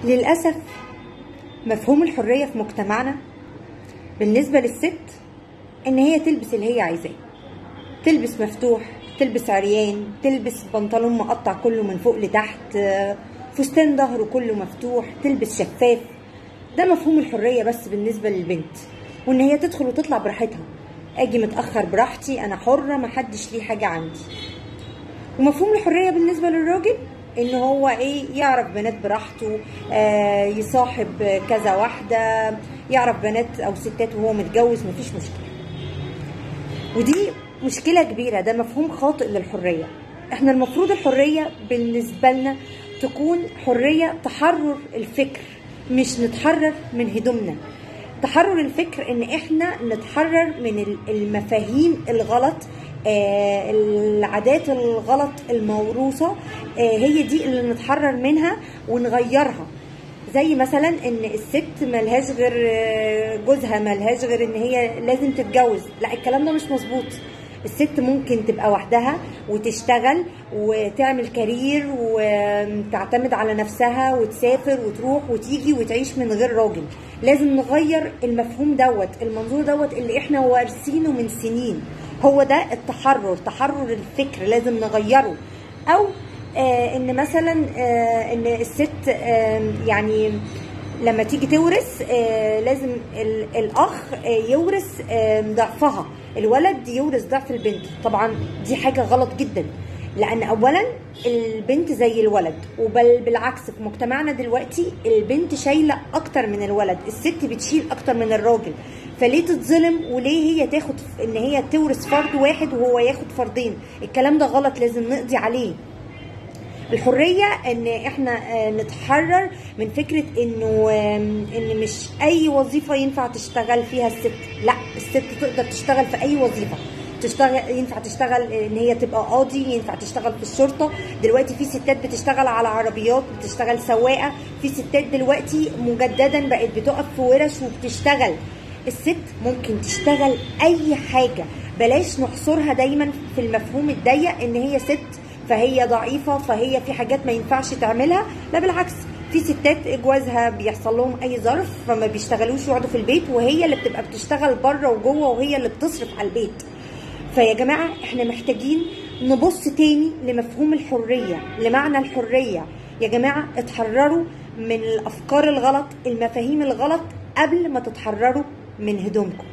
للأسف مفهوم الحرية في مجتمعنا بالنسبة للست إن هي تلبس اللي هي عايزاه، تلبس مفتوح، تلبس عريان، تلبس بنطلون مقطع كله من فوق لتحت، فستان ظهره كله مفتوح، تلبس شفاف. ده مفهوم الحرية بس بالنسبة للبنت، وإن هي تدخل وتطلع براحتها، أجي متأخر براحتي، أنا حرة، محدش ليه حاجة عندي. ومفهوم الحرية بالنسبة للراجل ان هو ايه، يعرف بنات براحته، يصاحب كذا واحدة، يعرف بنات او ستات وهو متجوز، مفيش مشكلة. ودي مشكلة كبيرة، ده مفهوم خاطئ للحرية. احنا المفروض الحرية بالنسبة لنا تكون حرية تحرر الفكر، مش نتحرر من هدومنا. تحرر الفكر ان احنا نتحرر من المفاهيم الغلط، العادات الغلط الموروثة، هي دي اللي نتحرر منها ونغيرها. زي مثلا ان الست ملهاش غير جوزها، ملهاش غير ان هي لازم تتجوز. لا، الكلام ده مش مظبوط. الست ممكن تبقى وحدها وتشتغل وتعمل career وتعتمد على نفسها وتسافر وتروح وتيجي وتعيش من غير راجل. لازم نغير المفهوم دوت، المنظور دوت اللي احنا وارثينه من سنين. هو ده التحرر، تحرر الفكر لازم نغيره. او ان مثلا ان الست يعني لما تيجي تورث لازم الاخ يورث ضعفها، الولد يورث ضعف البنت. طبعا دي حاجة غلط جدا، لان اولا البنت زي الولد، وبل بالعكس في مجتمعنا دلوقتي البنت شايله اكتر من الولد، الست بتشيل اكتر من الراجل. فليه تتظلم وليه هي تاخد ان هي تورث فرد واحد وهو ياخد فردين؟ الكلام ده غلط، لازم نقضي عليه. الحرية ان احنا نتحرر من فكرة انه ان مش اي وظيفة ينفع تشتغل فيها الست. لا، الست تقدر تشتغل في اي وظيفة، تشتغل، ينفع تشتغل ان هي تبقى قاضي، ينفع تشتغل في الشرطة. دلوقتي في ستات بتشتغل على عربيات، بتشتغل سواقة، في ستات دلوقتي مجددا بقت بتقف في ورش وبتشتغل. الست ممكن تشتغل اي حاجة، بلاش نحصرها دايما في المفهوم الضيق ان هي ست فهي ضعيفة، فهي في حاجات ما ينفعش تعملها. لا بالعكس، في ستات جوازها بيحصل لهم اي ظرف فما بيشتغلوش، يقعدوا في البيت، وهي اللي بتبقى بتشتغل بره وجوه، وهي اللي بتصرف على البيت. فيا جماعة احنا محتاجين نبص تاني لمفهوم الحرية، لمعنى الحرية. يا جماعة اتحرروا من الافكار الغلط، المفاهيم الغلط، قبل ما تتحرروا من هدومكم.